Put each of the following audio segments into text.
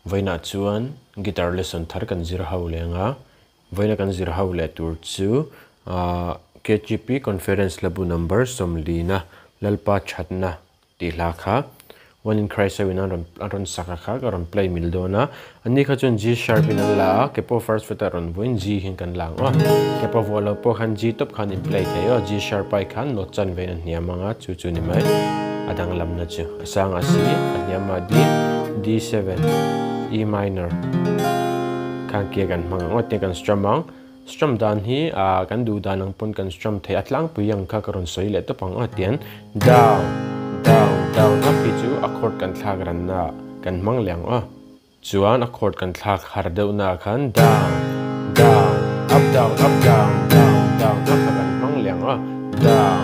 Vawiinah chuan guitar lesson thar kan zir ho leng a, vawiina kan zir ho leh tur chu KGP Conference Labu number sawmlina Lalpa Thatna tih hla kha One in Christ ho in an rawn an rawn sak a kha ka rawn play mil dawn a, ani kha chuan G sharp in an la a, ke pawh first fret ah rawn vuain G hian kan la ang aw, ke pawh vuah lo pawh khan G tawp khan in play thei aw, G sharp ai khan note chan vein a hniam ang a, chu chu ni mai a danglamna chu a sang a C a hniam a D, D7, E minor khan kia kan hmang ang aw tiang kan strum ang. Strum dan hi ah kan duh dan ang pawn kan strum thei a tlangpui ang kha ka rawn sawi leh tawp ang a tian down down down up hi chu a chord kan thlak ranna ah kan hmang leh ang aw chuan a chord kan thlak har deuh na ah khan down down up down up down down down up kha kan hmang leh ang aw down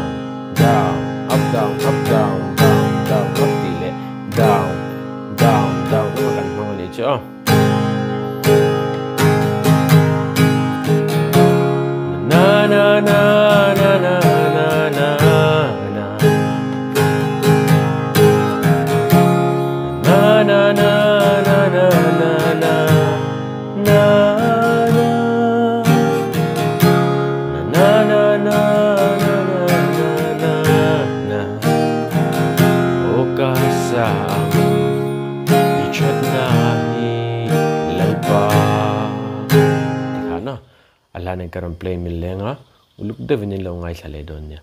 down up down up down down down up tih leh down down down up kha kan hmang a nih chu aw. I thatna hi Lalpa tikhan a, a hla nen ka rawn play mil leng a, uluk deuhin in lo ngaithla leh dawn nia.